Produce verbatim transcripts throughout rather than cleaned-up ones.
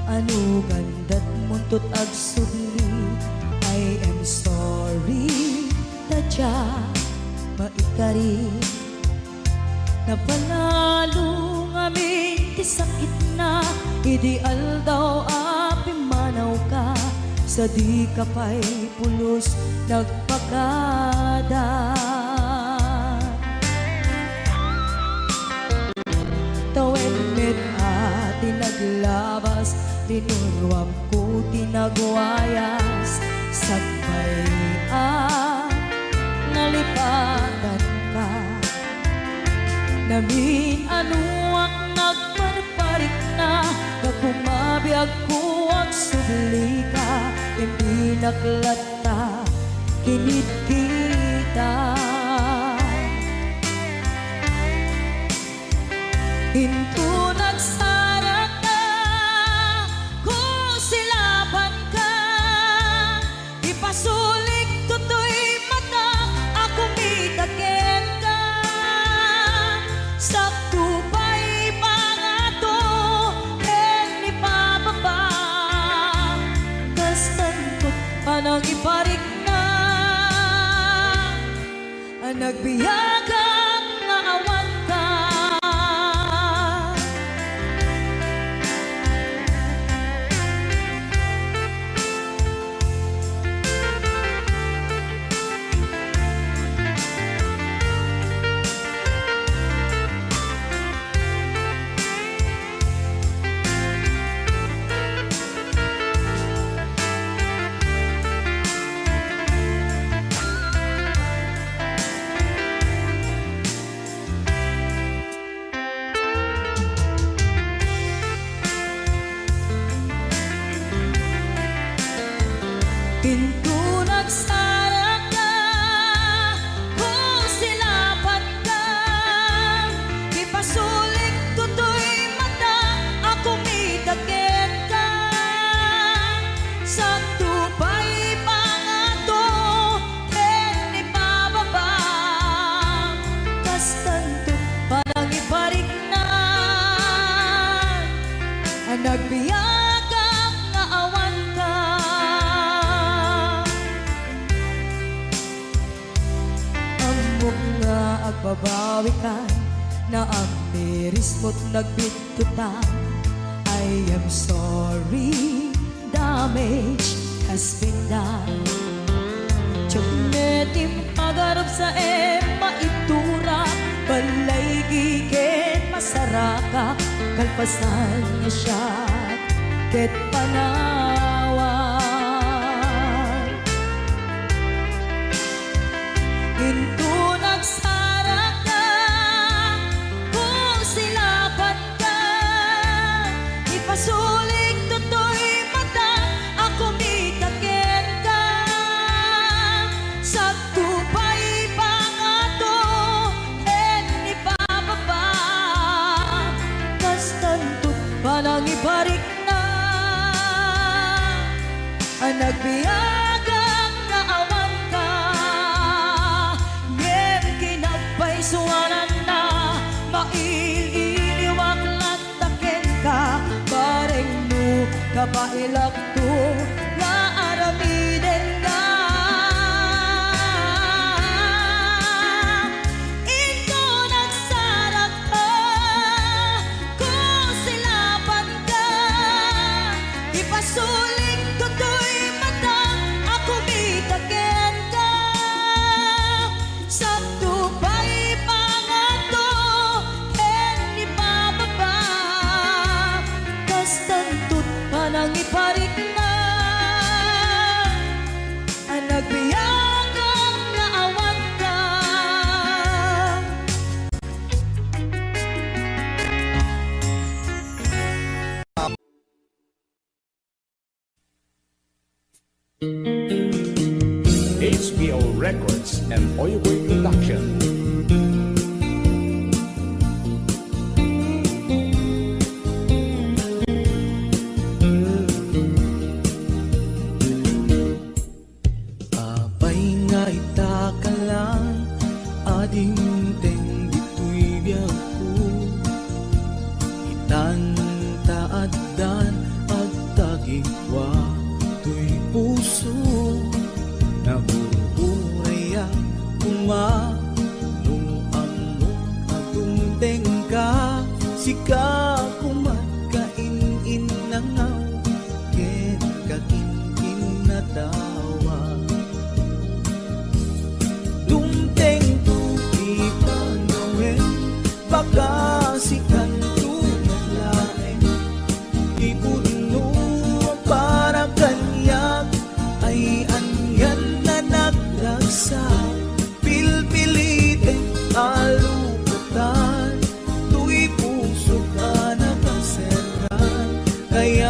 Ano gandat muntot agsubli? I am sorry, tadya maikari. Napalalo ngamin ti sakitna idi aldaw a pimmanawka, sadi ka pay pulos nagpakada. Tawen met a ti naglabas, linuruamko ti nagwayas, sakbay a nalipatanka. Namin-anoak nagparparikna, nga kumabiagko agsublika, impinak latta kinit kita. Inton agsaraka, kusilapanka, ipasulik toy mata a kumita kenka. Sakto pay pangato ken ipababa, kastanto panangiparikna. Nagbiagak nga awanka. Inton agsaraka, kusilapanka, ipasulik toy mata a kumita kenka. Sakto pay pangato ken ipababa, kastanto panangiparikna. Nagbiagak nga awanka. Ammok nga agbabawikan, naammirismo't nagbitkutan. I am sorry, damage has been done. Diak met impagarupsaem maitura, balaygi ken masarakak, kalpasan nga siak ket panawak. Inton agsaraka, kusilapanka, ipasulik toy mata a kumita kenka. Sakto pay pangato ken ipababa, kastanto panangiparikna. Nagbiagak nga awanka, ngem kinagpaysuananna, mail-iliwak latta kenka, bareng no kabaelakto nga aramidenka. Inton agsaraka, kusilapanka, ipasulik toy mata a kumita kenka. Sakto pay pangato ken ipababa, kastanto panangiparikna. Nagbiagak nga awanka. H P O Records and Oyoboy Production. Apay nga ita ka lang a dimteng ditoy biagko? Itan ta addan a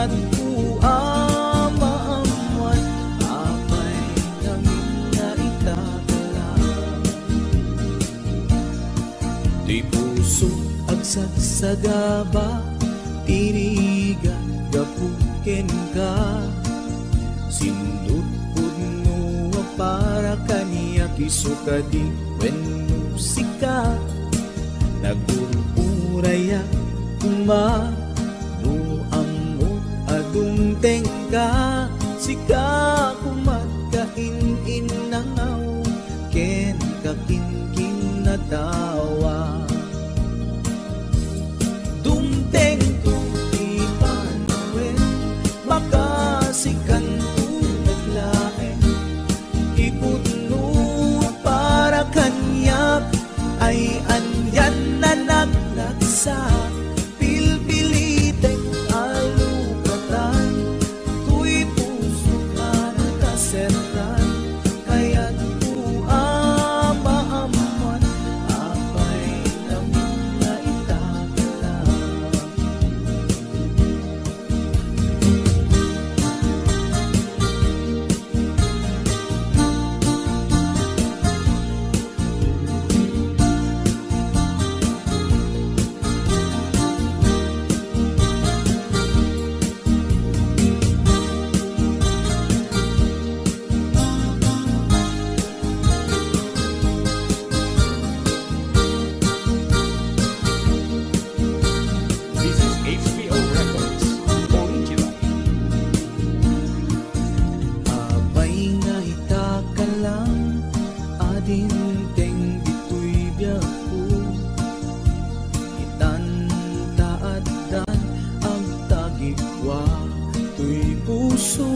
Kayatko a maammuan, apay ngamin nga itakala. Ti puso agsagsagaba, ti rigat gapu kenka. Sinudpudno a para kaniak, isu kadi wenno sika. Nagururayak koma no ammok a dumtengka. Sika koma ti in-innangaw ken kakinkinnatawa. Dumtengto ti panawen, makasikanto met laeng. Ti pudno a para kaniak ay anian a nagragsak. Pilpilitek a lukatan, toy pusok a nakaserran. Kayatko a maammuan, apay ngamin nga itakala. This is H P O Records, original. Apay nga itakala, adinteng ditoy biagko. Itan ta addan agtagipwa toy puso.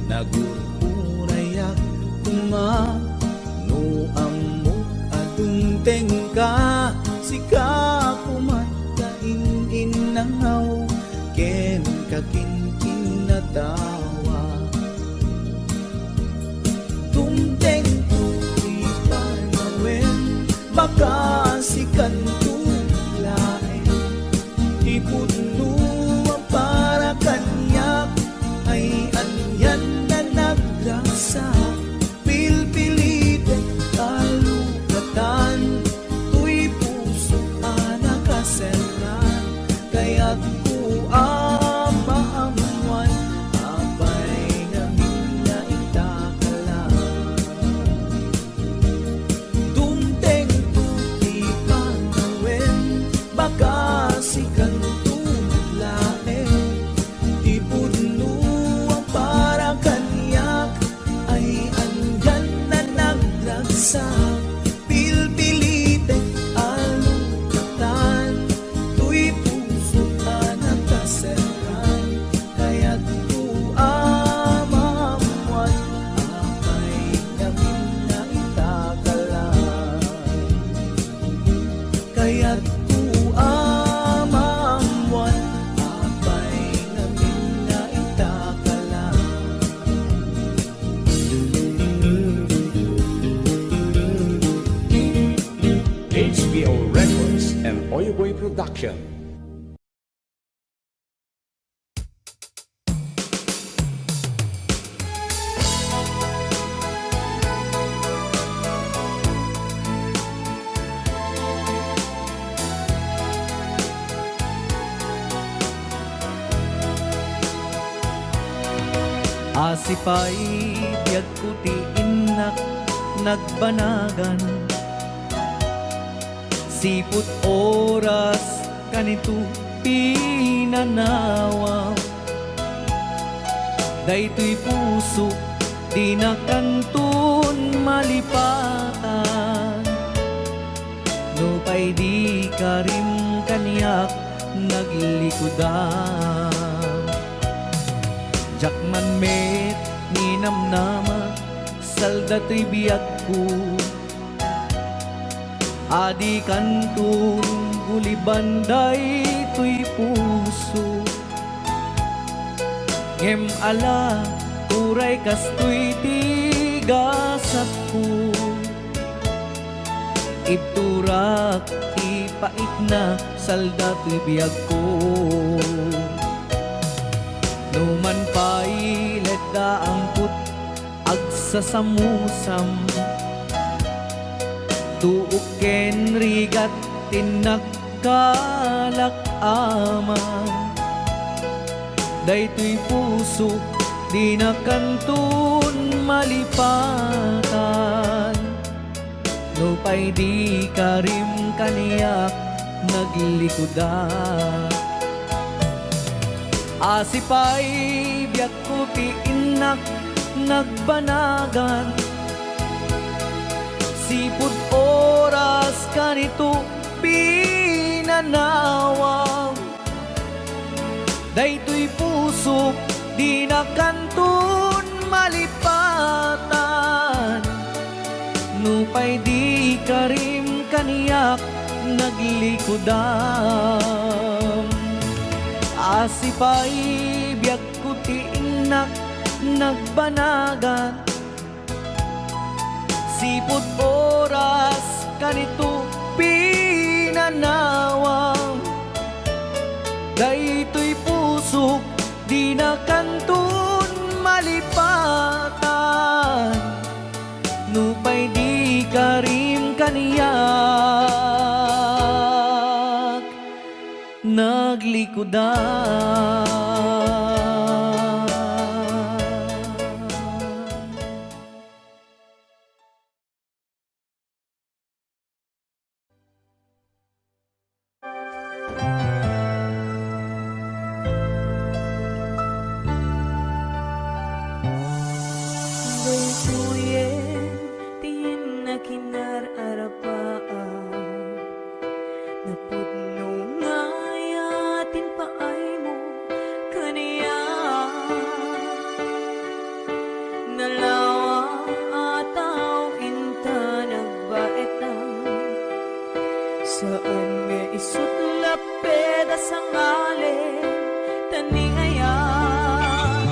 Nagururayak koma no ammok a dumtengka. Sika koma ti in-innangaw ken kakinkinnatawa. Dumtengto ti panawen, makasikanto laeng. Ti pudno a para kaniak ay anian a nagragsak. Pilpilitek a lukatan toy pusok a nakaserran. Kayatko a maammuan, apay ngamin nga itakala. Dumtengto ti panawen, makasikanto met laeng. Ti pudno a para kaniak ay anian a nagragsak. Pilpilitek a lukatan toy pusok a nakaserran. Kayatko a maammuan, apay ngamin nga itakala. Kayatko a maammuan, apay ngamin nga itakala. H B O Records and Oyo Boy Production. Asipay biagko ti innak nagbanagan. Sipud oras kanito pinanawa. Daytoy puso, dina kanton malipatan. Nupay di karim kaniak naglikudan. Diak man met ninamnama, salda toy biagko. Adi kanton guliban daytoy puso. Ngem ala, uray kastoy ti gasatko. Ibturak ti paitna, salda toy biagko. Numan pay ledda angkot agsasamusam, tuok ken rigat ti nakkalak-aman. Daytoy pusok dina kanton malipatan. Nupay di karim kaniak naglikuda. Asi pay biagko ti innak nagbanagan. Sipud oras kanito pinanawam. Daytoy pusok dina kanton malipatan. Nupay di karim kaniak naglikudam. Asi pay biagko ti innak nagbanagan. Sipud oras kanito pinanawam. Daytoy pusok dina kanton malipatan. Nupay di karim kaniak naglikudan. Daytoyen ti nakinar-arapaam. Napudno nga ayaten paaymo kaniak. Nalawa a tao inta nagbaetan. Saan nga isut lapped a sangalen ta ni ayat.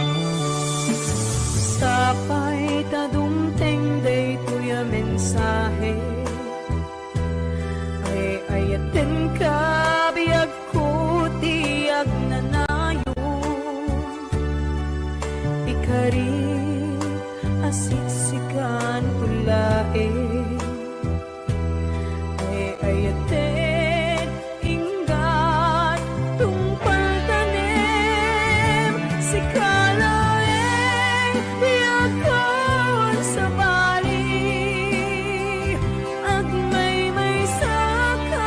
Sapay ta dumteng daytoy a mensahe. Ay-ayatenka, biagko ti agnanayon. Ikarik a siksikan ko laeng. Ay-ayaten, inggat, tungpal tanem, sika laeng, biagko, sabali. Agmaymaysaka,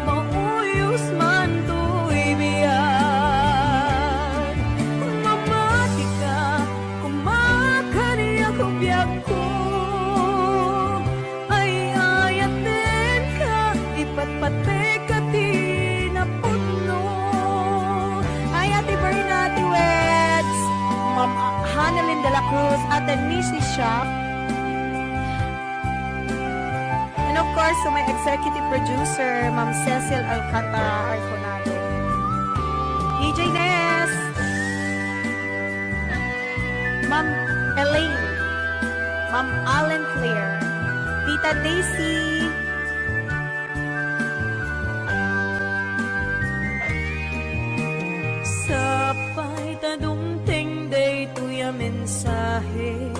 mauyos man toy biag. Mamatika, koma kaniak biagko. Ay-ayatenka, ipatpateka ti napudno. Ay, Ate Berna, Ate Weds, Ma'am Hanalyn de la Cruz, Ate Missy Shop. And of course, to my executive producer, Ma'am Cecil Alcantara Arconado. D J Des, Ma'am Elaine, Ma'am Allen Claire, Tita Daisy. Sapay ta dumteng daytoy a mensahe.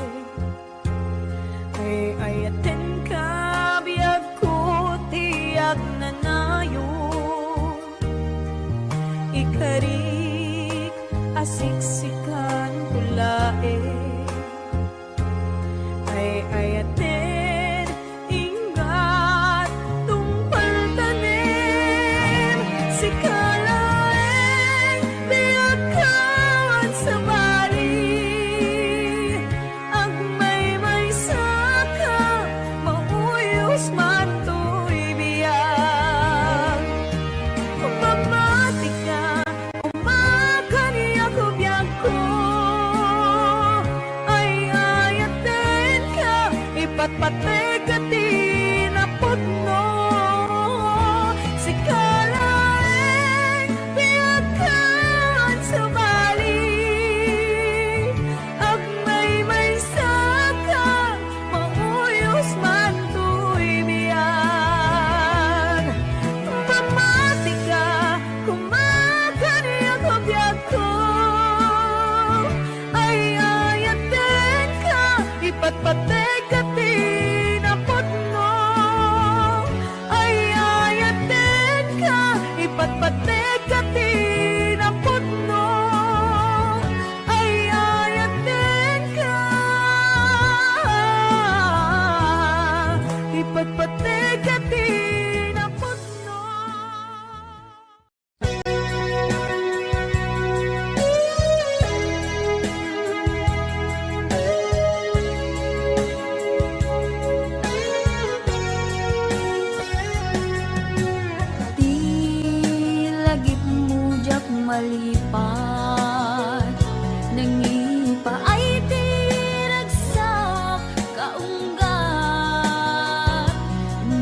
Ay-ayatenka, biagko ti agnanayon. Ikarik a siksikan ko laeng. Ay-ayaten, inggat, tungpal tanem, sika laeng, biagko, sabali. Agmaymaysaka, mauyos man toy biag. Mamatika, koma kaniak biagko. Ipatpategka ti napudno, ay-ayatenka. Ipatpategka ti napudno, ay-ayatenka. Ipatpategka ti napudno. Ti lagipmo diak malipat, nangipaay ti ragsak kaunggat.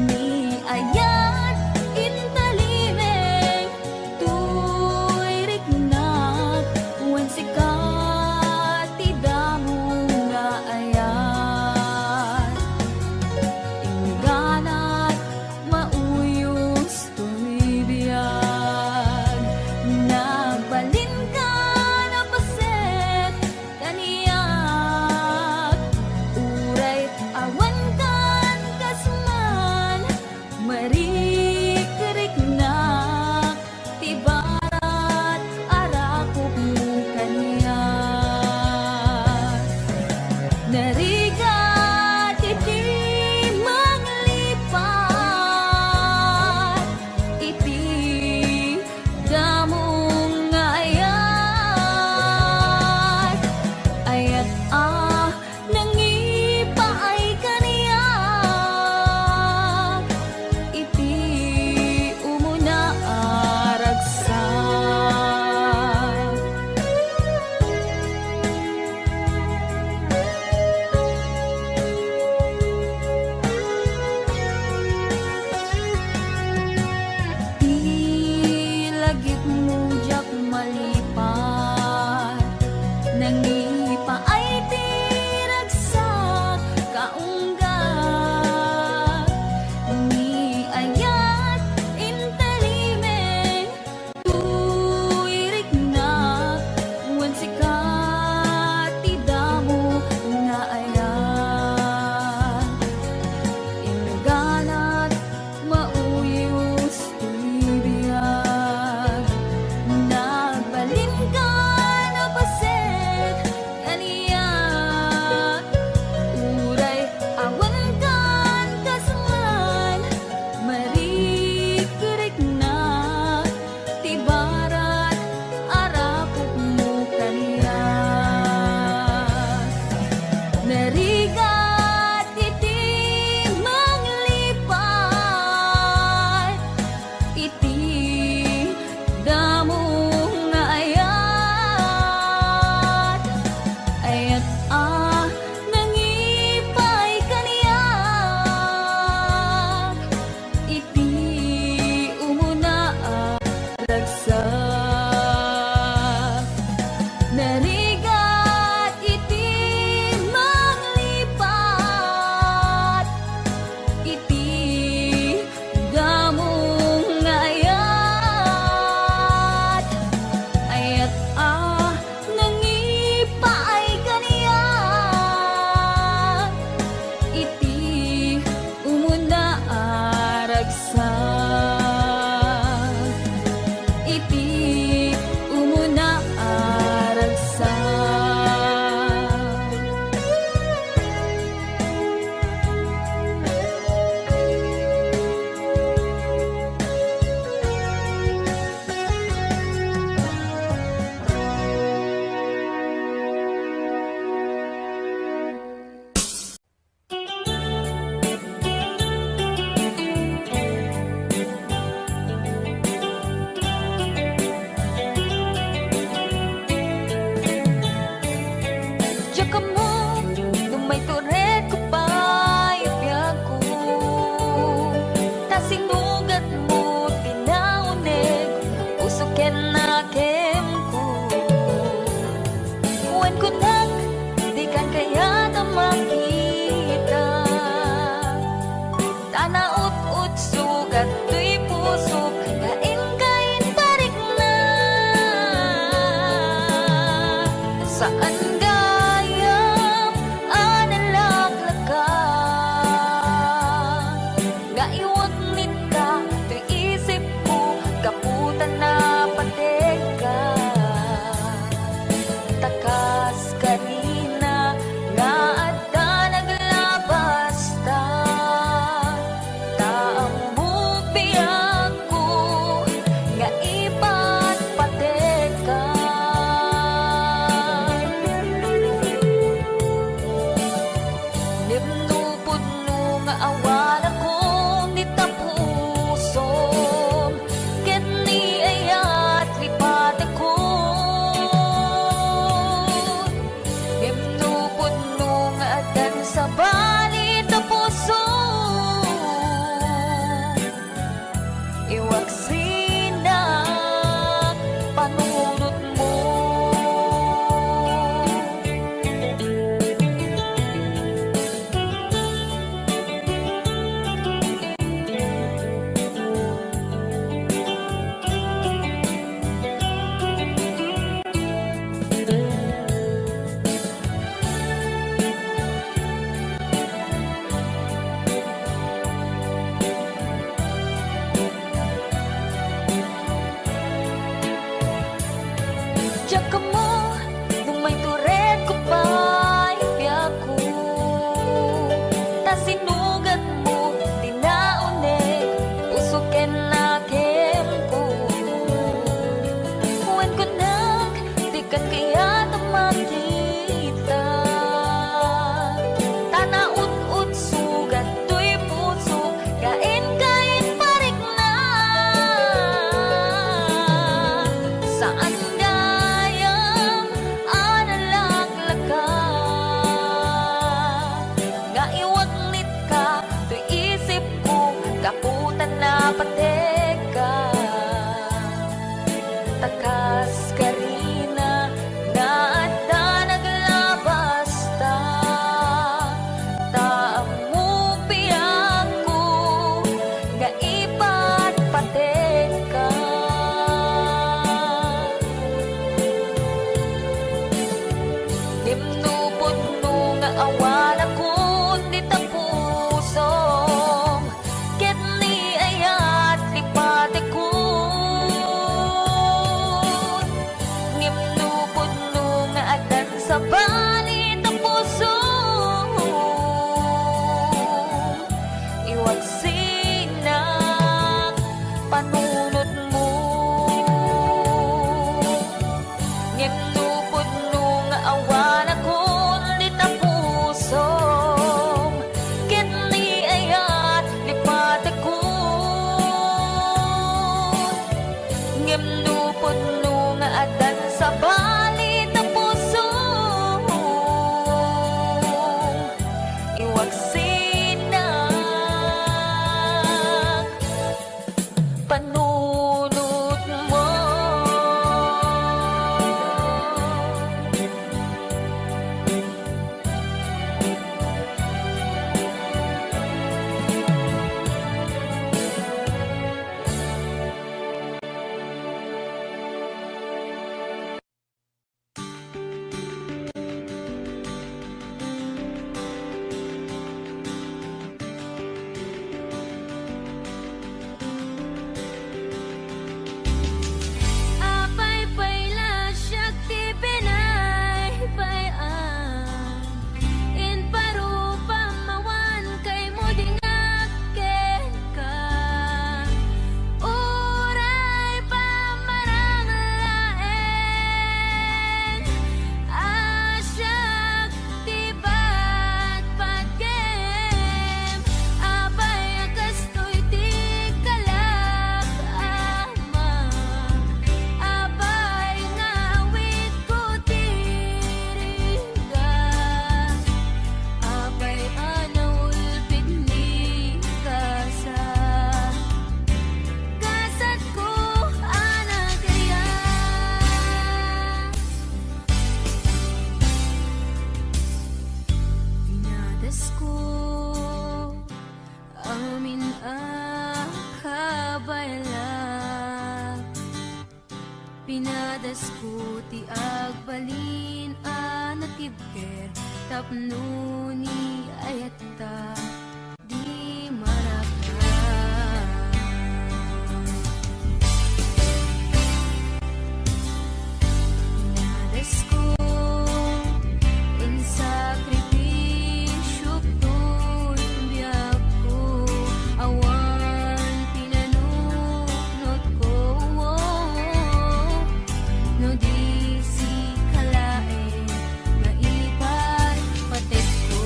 Ni ayat intalimeng, toy riknak, wen sika ti damo nga ayat. Ingganat mauyos toy biag, nagbalinka a paset kaniak. Uray awan kan kas man, marikriknak ti barat a rakopmo kaniak. Narigat iti manglipat iti damo nga ayat. Ayat a nangipaay kaniak iti umuna a ragsak. Ti lagipmo diak malipat, nangipaay ti ragsak kaunggat. Ni ayat intalimeng, toy riknak, wen sika ti damo nga ayat. Ingganat mauyos toy biag, nagbalinka a paset kaniak. Uray awan kan kas man, marikriknak ti barat a rakopmo kaniak. Narigat iti manglipat iti damo nga ayat. Ayat a nangipaay kaniak iti umuna a ragsak. Narigat iti manglipat iti damo nga ayat. Ayat a nangipaay kaniak iti umuna a ragsak. Iti umuna a ragsak. Diak ammo no mayto retka pay a biagko, ta sinugatmo ti nauneg, puso ken nakemko. Wen kunak, dikan kayat a makita. Ta naut-ot sugat toy pusok nga inka inparikna. Saan gayam a nala Ko ti agbalin a natibker tapno ni ayatta di maraka. Nadasko, insakripisyo toy biagko, awan pinanuknotko, no di sika laeng maipan patekko.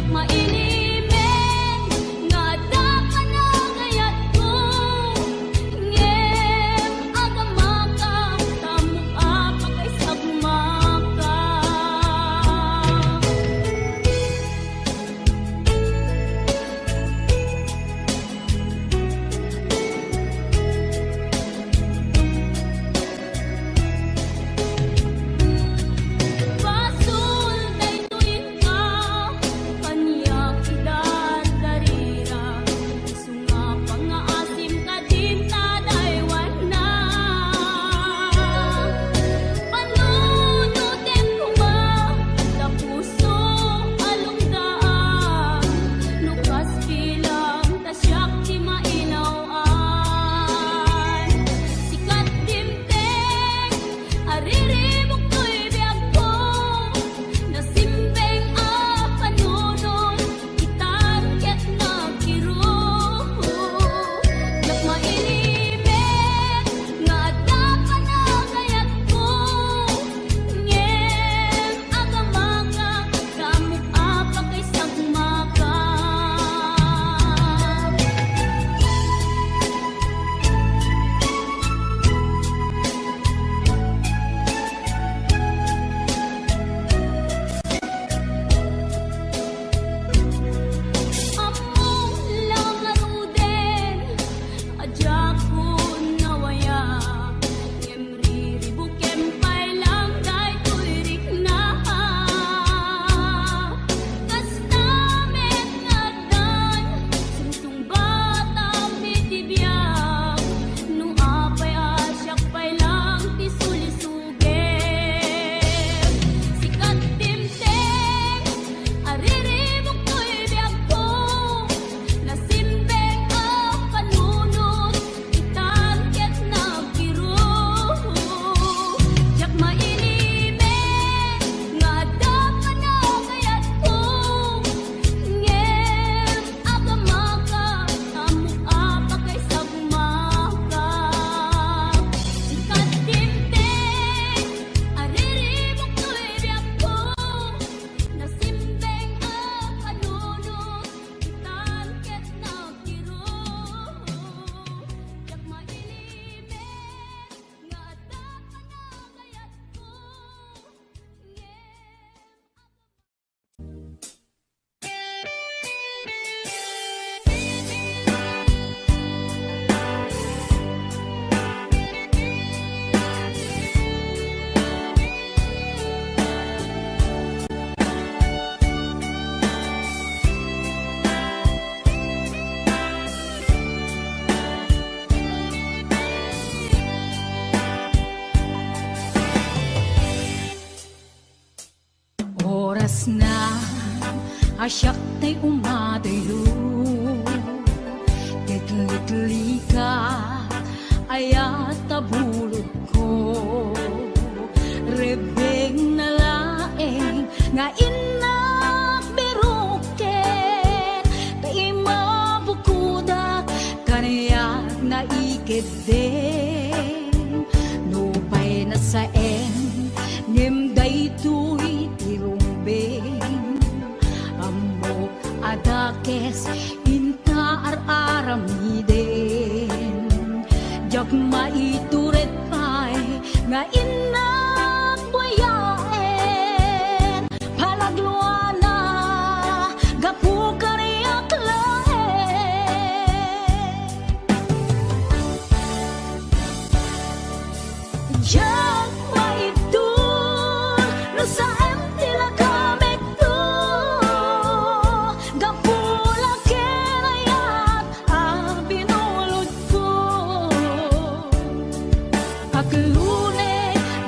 Mailimen nga adda panagayatko, ngem agamaka, tamok a pakaisagmaka. Basol daytoy inka, kaniak idardarira. Isu nga pangngaasim kadin ta daywanna. Panunotem koma ta puso a lunggaan, no kas bilang ta siak ti mainaw-an. Sikat dimteng a riribuk toy biagko, nasimbeng a panunot, itan ket nagkiruk. Diak mailimek nga adda panagayatko, ngem agamaka, tamok a pakaisagmaka. Ammom la ngaruden a diakon nawaya, ngem riribukem pay lang daytoy rikna. Kasta met nga addan sungsungbatan iti biag, no apay a siak pay lang ti sulisugem. Sikat dimteng a riribuk toy biagko, nasimbeng a panunot, itan ket nagkiruk. Diak mailimek nga adda panagayatko, ngem agamaka, ammok a pakaisagmaka. Sikat dimteng a riribuk toy biagko, nasimbeng a panunot, itan ket nagkiruk. Diak mailimek nga adda panagayatko, ngem Orasna a siak tay umadayo, ket liklika, ayat a bulodko. Rebbengna laeng nga innak biruken, ta imabukodak kaniak naikeddeng. Nupay nasaen, ngem daytoy ti rumbeng. Ammok a dakes inta ar-aramiden. Diak maitured pay nga innak buayaen. Palagluana, gapu kaniak laeng. Diak maibtur no saem ti lagamekto, gapu la ken ayat a binulodko. Aglune,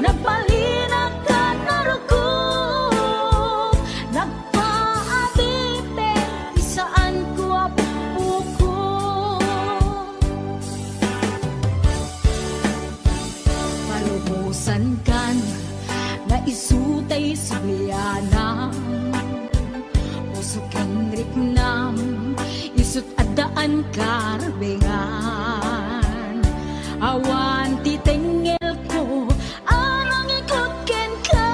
nagbalinak ken narukop, nagpaabiteng ti saanko a pukpukot. Palubosankan, nga isu tay sublianam. Puso ken riknam, isut' addaan karbengan. Awan ti tengngelko a nangikut kenka.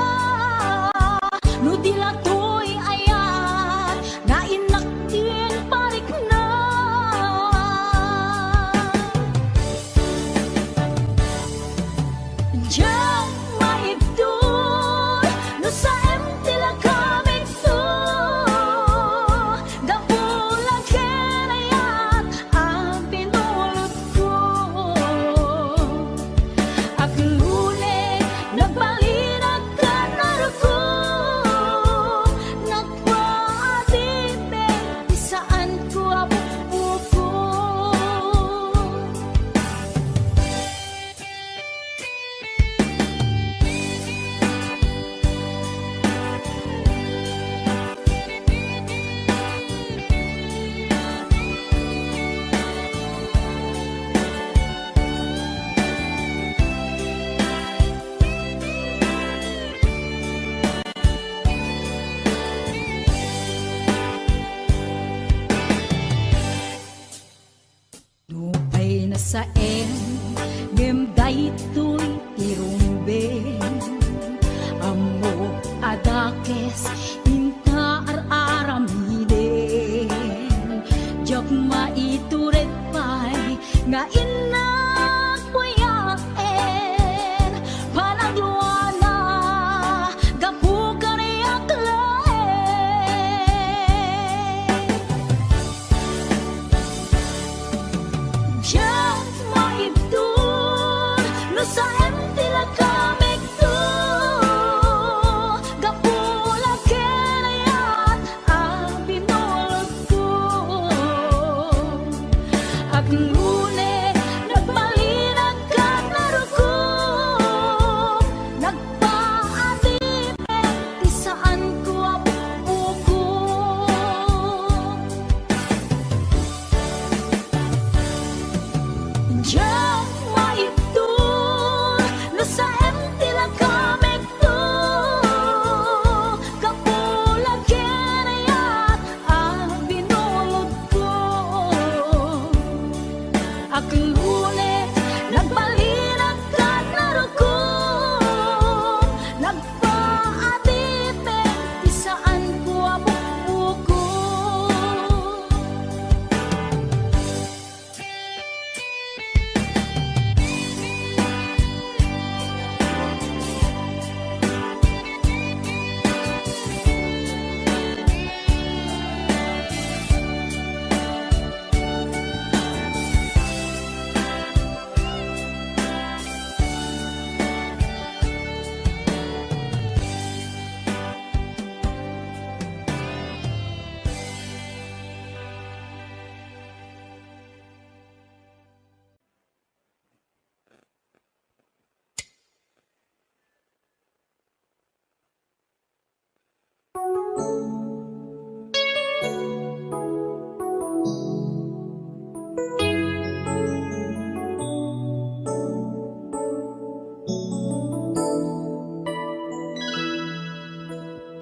No di la toy ayat nga Saem, ngem daytoy ti rumbeng. Ammok a dakes inta ar-aramiden. Diak maitured pay nga innak puyaen. Panagluana, gapu kaniak laeng. Diak maibtur no saem ti lakamekto, gapu la kaniak a binulodko. Aglune, nagbalinak ken narukom, nagpaadipen ti saanko a bukbukor. Diak maibtur no saem ti lakamekto, gapu la kaniak a binulodko. Aglune, nagbalinak ken narukom, nagpaadipen ti saanko a bukbukor.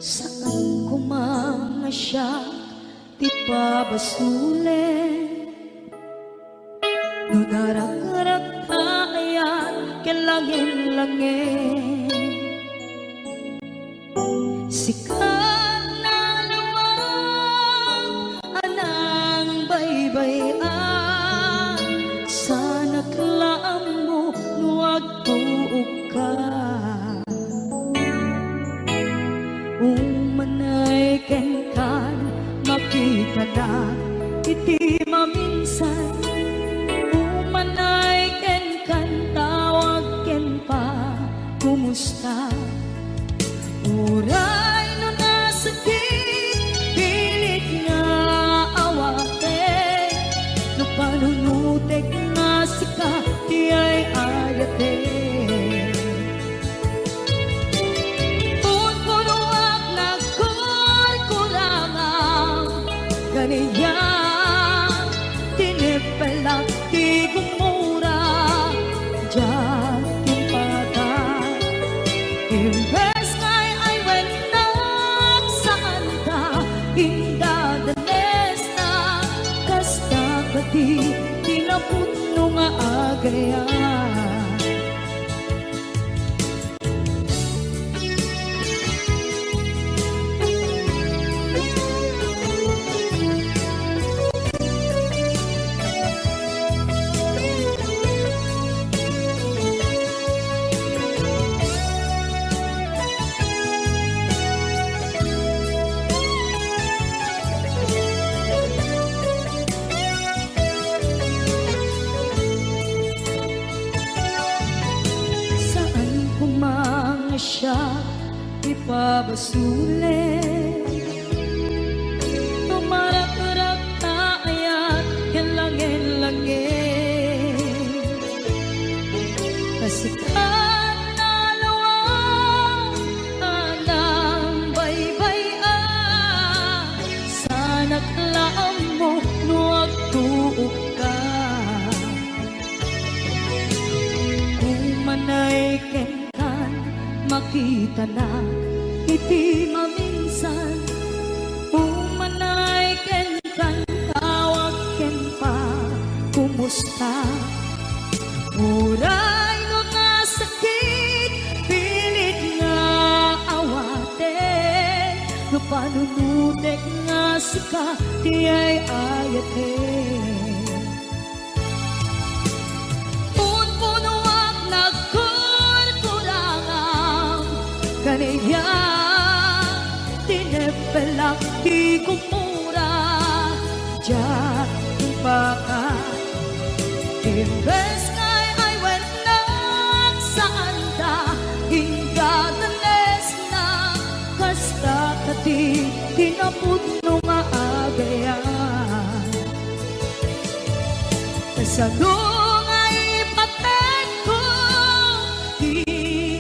Saan koma nga siak ti pabasolen. No narakrak ta ayat ken langen-langen, sika nalawag a nangbaybay-an, saanak la ammo no agtuokka. Umanay kenkan, makitanak iti maminsan. Umanay kenkan, tawag ken pa, kumusta? Uray no nasakit, pilit nga awatek, no panunotek nga sika ti ay-ayatek. Purpuruak nagkurkurangan, ganiak, tineppelak ti gumura, diak impatay. Imbes nga ay-ayennak, saanka indadanesna, kasta kadi ti napudno nga agayat. Saan koma nga siak ti pabasolen. Tumarakrak ta ayat ken langen-langen. Kasikat nalawag a nangbaybay-an, saanak la ammo no agtuokka. Umanay kenkan, makitanak iti maminsan. Umanay kenkan, tawag ken pa, kumusta? ti ay-ayaten. Punpunoak nagkurkurangam, kaniak tineppelak ti gumura, diak impaka. Imbes nga ay-awennak, saanda, ingga danesna, kasta kadi ti napudno nga agayat. Kasano nga ipatedko ti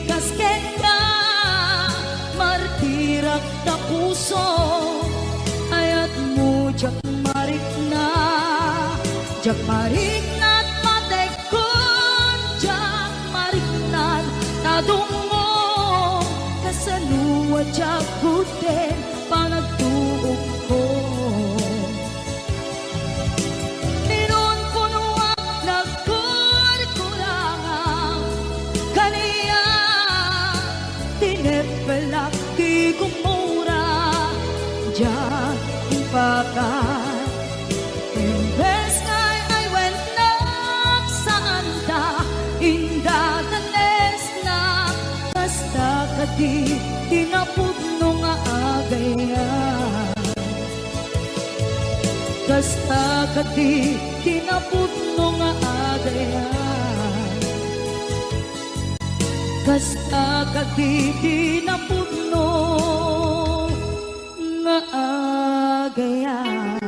kas kenka, martirak ta puso, ayatmo diak marikna, diak marikna ta pategko, diak marikna ta dumngom, kasano a diak gudden panagtuokko. Pinunpunoak nagkurkurangam, kaniak tineppelak ti gumura, diak impaka. Imbes nga ay-awennak, saanda, ingga danesna, kasta kadi ti napudno nga agayat. Kasta kadi ti napudno nga agayat. Kasta kadi ti napudno nga agayat.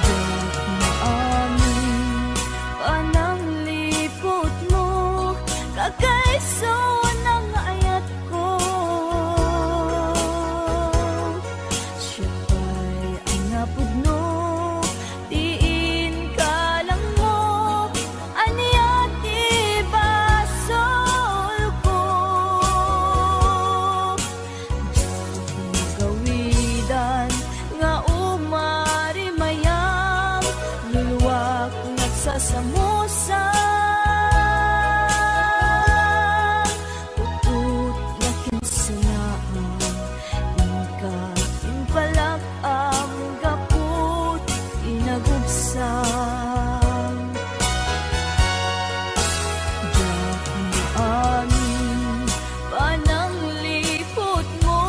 Diak maamin panangliputmo, kakaiso nga ayatko. Siak pay a napudno ti inkalangmo, ania ti basolko? Diak magawidan nga umarimayam, luluak nga agsasamusam. Utut nga kinsanaan, inka impalak-am gapu ti nagubsam. Diak maamin panangliputmo,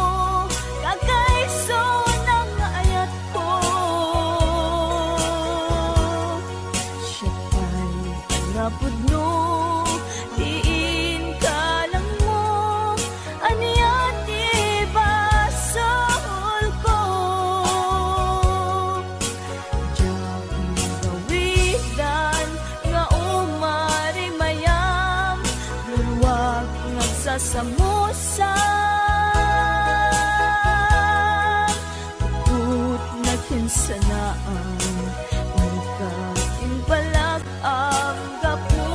kakaiso nga ayatko. Siak pay a napudno ti inkalangmo, ania ti basolko? Diak magawidan nga umarimayam, luluak nga agsasamusam. Utut nga kinsanaan, inka impalak-am gapu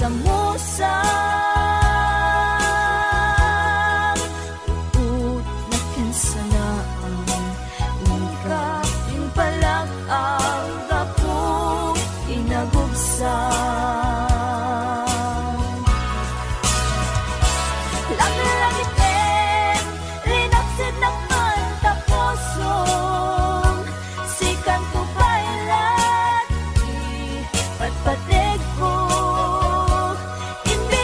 ta musang. Ut nakinsanaam, ika impalak-am gapu inagubsam. Langlangitem, rinapsitnak man ta pusong, sikanto pay la ti patpategko. Imbi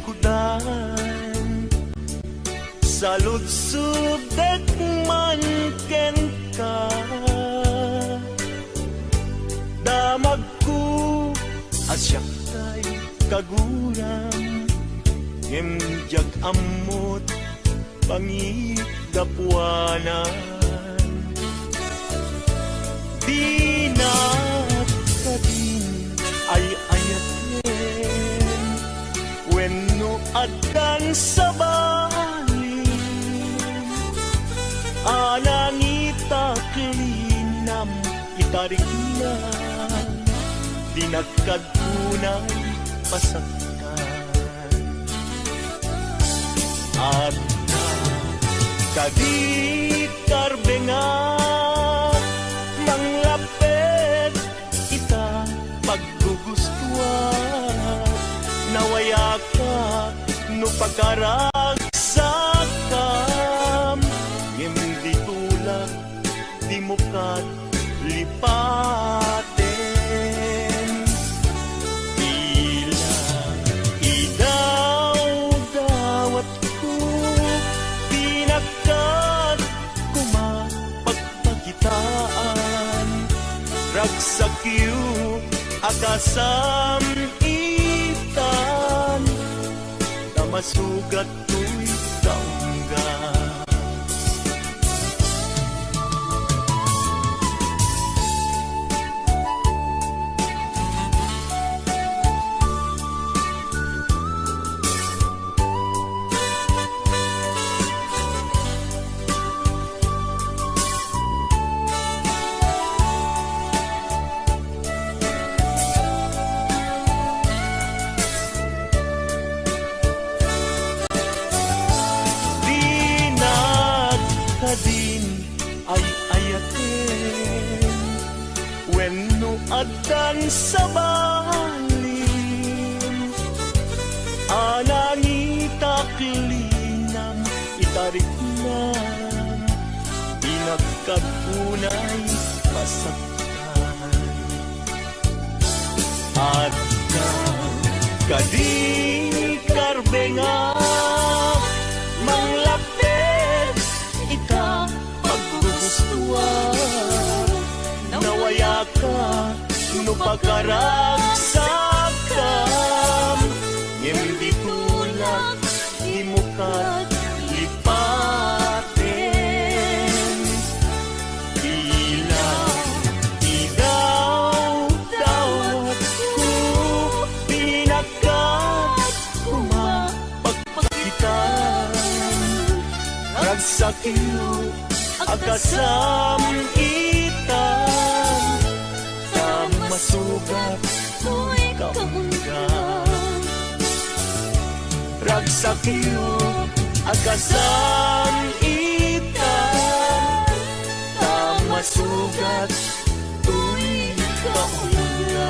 kudan. Saludsodek man kenka, damagko a siak tay kaguram, ngem diak ammot panggapuanan. Dinak kadin ay-ayaten wenno addan sa balin a nangitak linam ita riknam, dinak kad unay pasaktan. Adda kadi karbengak, manglapped ita paggugustuak, nawayaka no pakaragsakam, ngem ditulak dimo kat lipaten. Tila idawdawatko, dinak kat koma pagpakitaan. Ragsakyo a kasam-itan, ta masugat toy kaungga. Dinak kadin ay-ayaten wenno addan sa balin a nangitak linam ita riknam, dinak kad unay masaktan. Adda kadi karbengak, manglapped ita paggugustuak, nawayaka no pakaragsakam, ngem ditulak dimo kat lipaten. Tila idawdawatko, dinak kat koma pagpakitaan. Ragsakyo a kasam-itan, ta masugat toy kaungga. Ragsakyo a kasam-itan, ta masugat toy kaungga.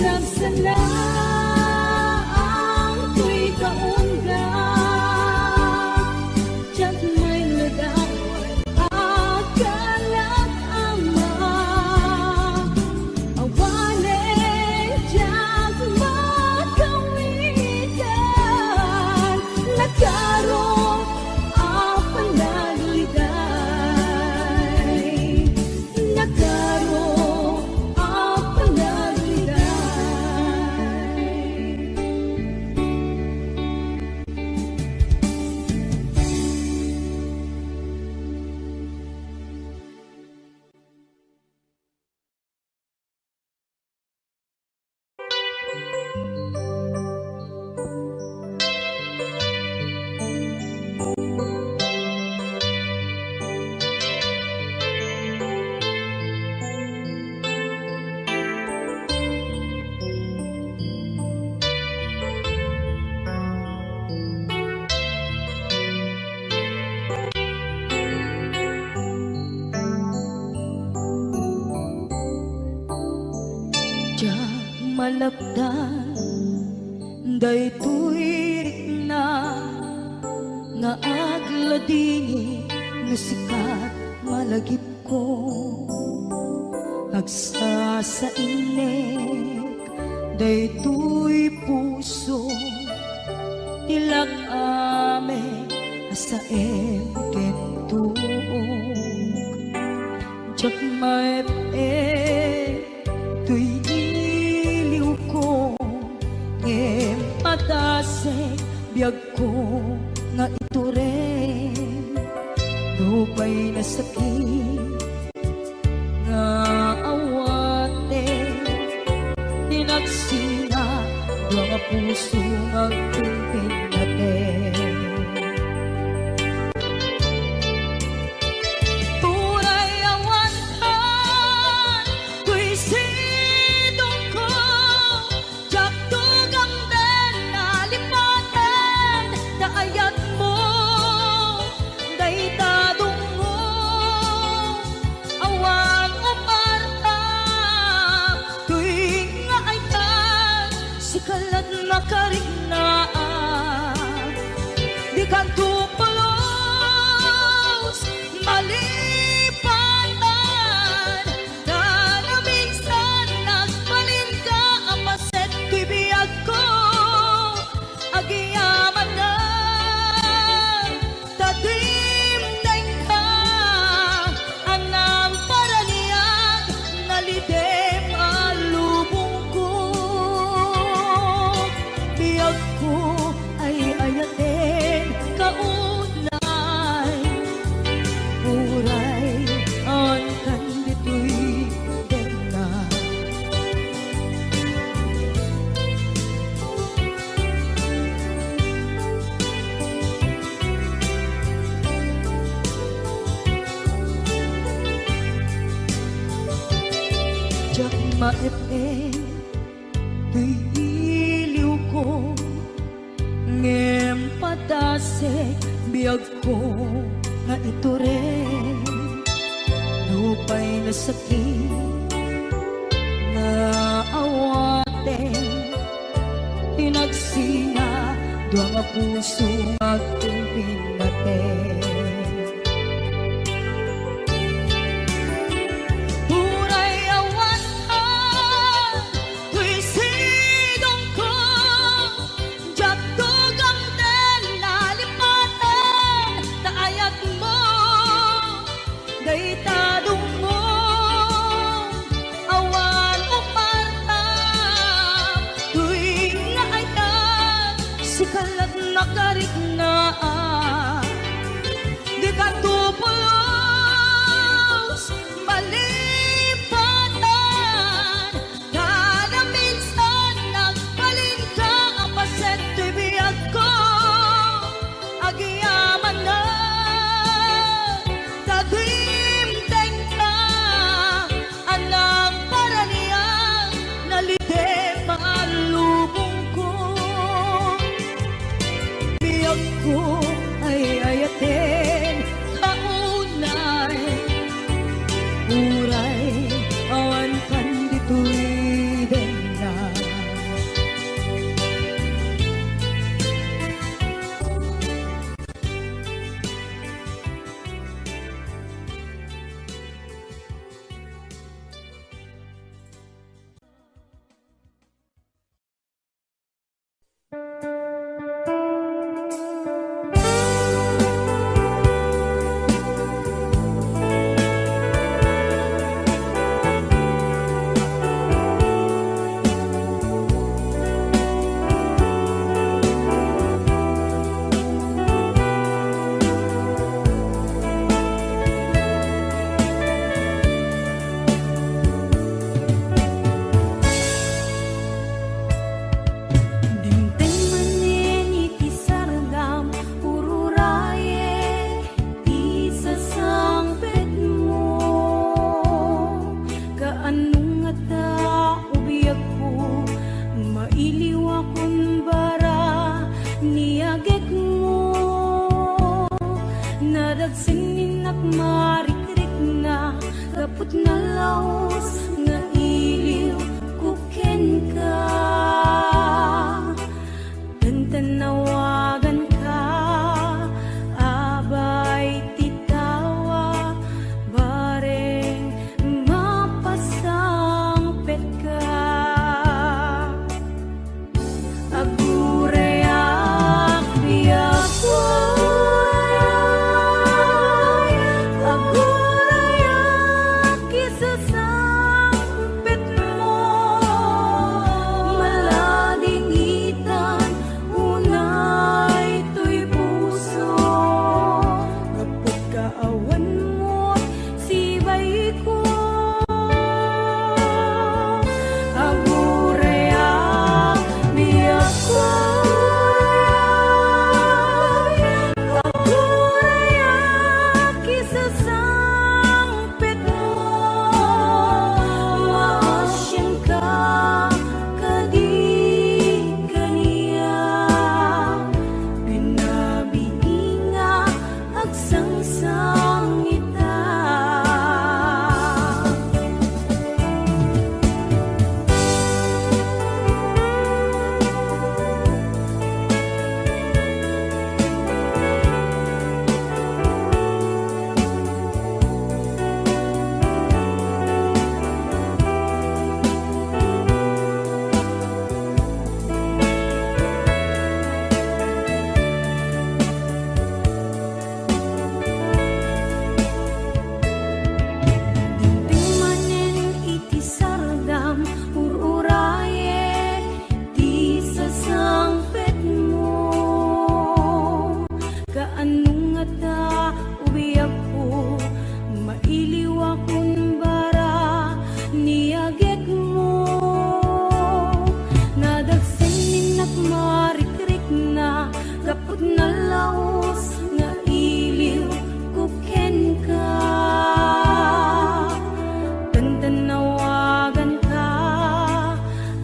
Nagsalaang toy kaungga, diak mailadawan a kalak ama. Awanen diak makawitan, nakaro a panaglikay. Nakaro a panaglikay. Diak malapdan daytoy rikna nga agladingit no sika malagipko. Agsasainek daytoy puso ti lak-am a saem ken tuok. Diak maep-ep toy iliwko, ngem padasek biagko nga itureng. Nupay nasakit nga awaten, tinaksina dua nga puso nga agpimpinnaten. Uray awankan toy sidongko, diak tugamden a lipaten ta ayatmo dayta dungngo. Awan uparta toy nga aykan, sika lat makariknaak. Dikanto pulos malipaten, ta naminsan nagbalinka a paset toy biagko. Agyamanak ta dimdengka a nangparaniag, nalidem a lubongko. Biagko ay ayaten kaunay, uray awan kan ditoy denna. Diak maep-ep toy iliwko, ngem padasek biagko nga itureng. Nupay nasakit nga awaten, tinaksina dua nga puso nga agpimpinnaten. Uray awan toy sidongko, diak tugamden a lipaten ta ayatmo dayta dungngo. Awan uparta toy nga aykan, sika lat makariknaak. Agsenninak marikrikna, gapu ta nalaus nga iliwko kenka. Ken ta nawaganka, abay ti tawa, bareng mapasangpetka. Agurayak, biag ko. Agurayak, isasangpetmo. Maladingitan unay toy puso. Gapu ta awan met sibaiko. Agurayak, biag ko. Agurayak, isasangpetmo. Maasianka kadi kaniak. Pinabiinga agsangsang ita. Dimteng manen iti sardam, ur-urayek ti sasangpetmo. Kaano ngata, o biagko, mailiwakon bara ni agekmo. Nadagsen innak marikrikna, gapu ta nalaus nga iliwko kenka. Ken ta nawaganka,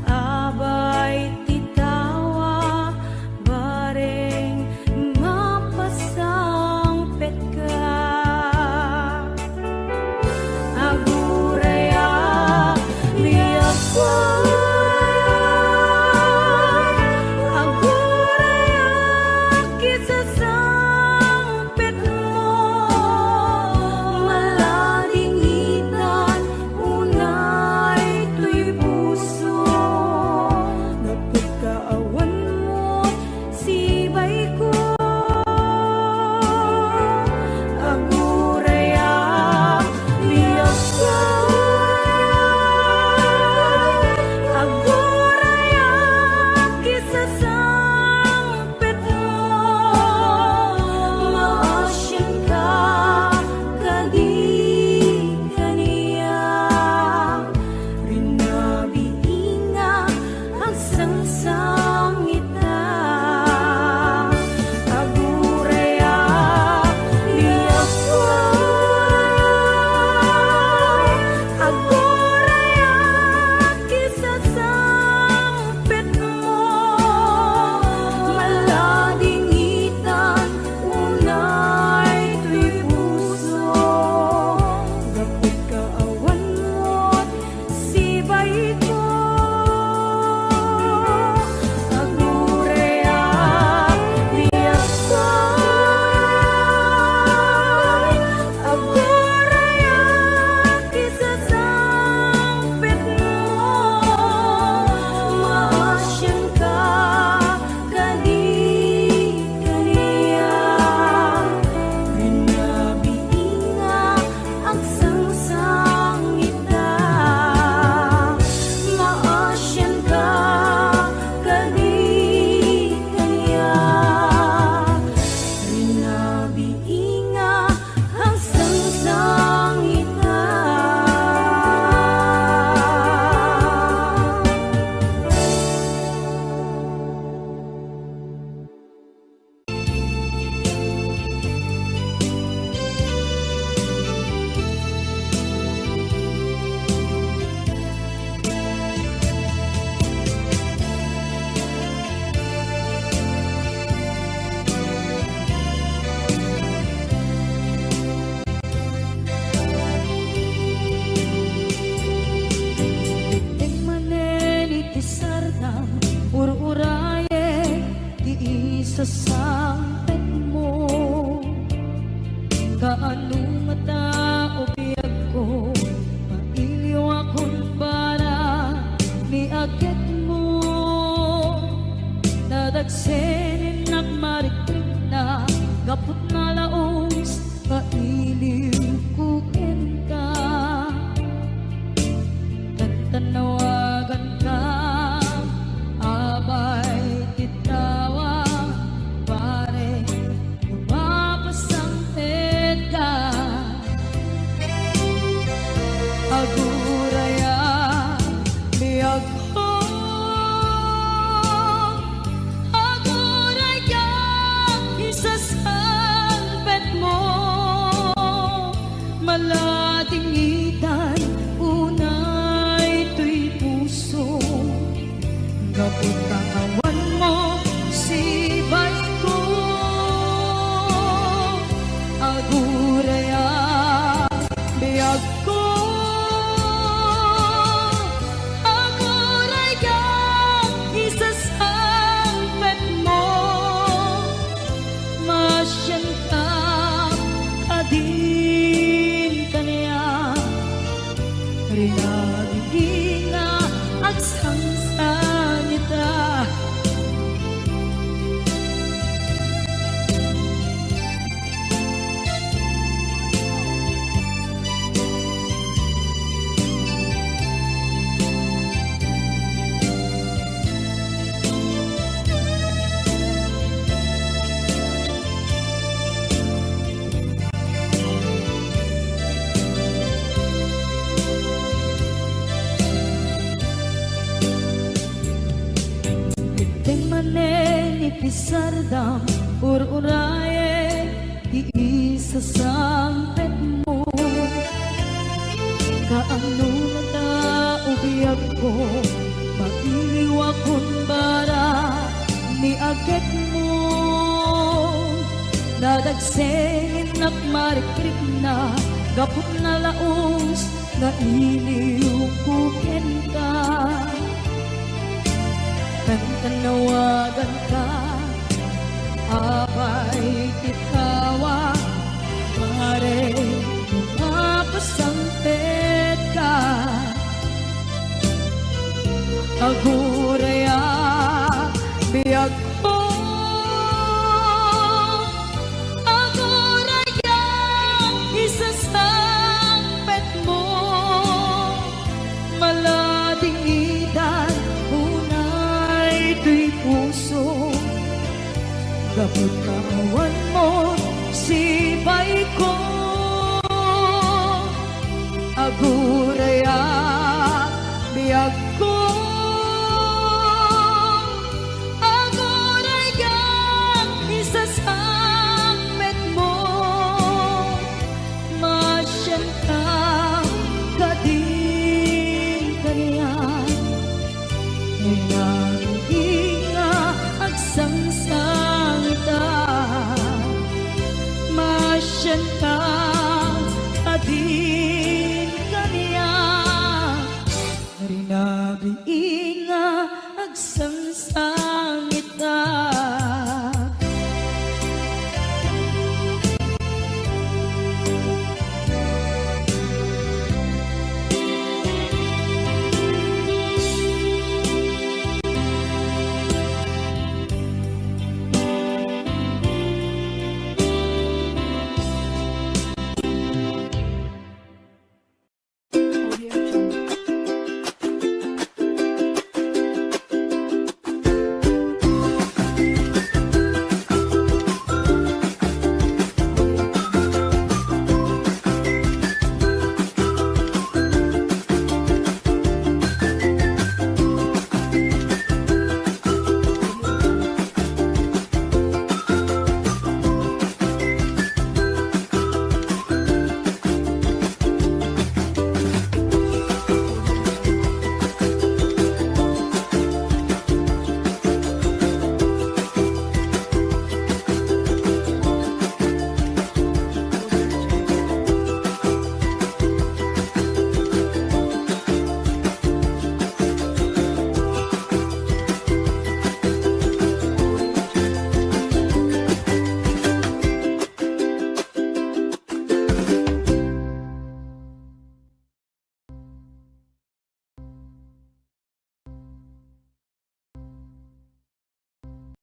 abay ti tawa, bareng mapasangpetka. Agurayak, biagko. Agurayak, isasang Senen nagmarikrikna gapu ta nalaus nga iliwko kenka. Tantannawaganka, abay, ti tawa, pare, mapasangpet ka. Aguraya, biagko, aguraya, isasangpetmo. Maladingitan unay toy puso. Gapu ta awanmo, sibayko, aguraya, biagko, aguraya, isasangpetmo. Masianka, kadin kaniak, rinabii nga agsangsangita. Idiay manen iti sardam, ur-urayen ti isasangpetmo. Kaano ngata, o biagko, mailiwakon bara ni agekmo. Nadagsennak marikrikna gapu ta nalaus nga iliwko kenka. Tantannawaganka, abay, ti tawa, pare, mapasangpet ka. Aguraya, biagko, aguraya, isasangpetmo. Maladingitan unay toy puso. Gapu ta awanmo, sibayko, aguraya, biagko, aguraya, isasangpetmo. Masianka, kadin kaniak, rinabii nga agsangsangita. Masianka, kadin kaniak, rinabii nga agsangsangita.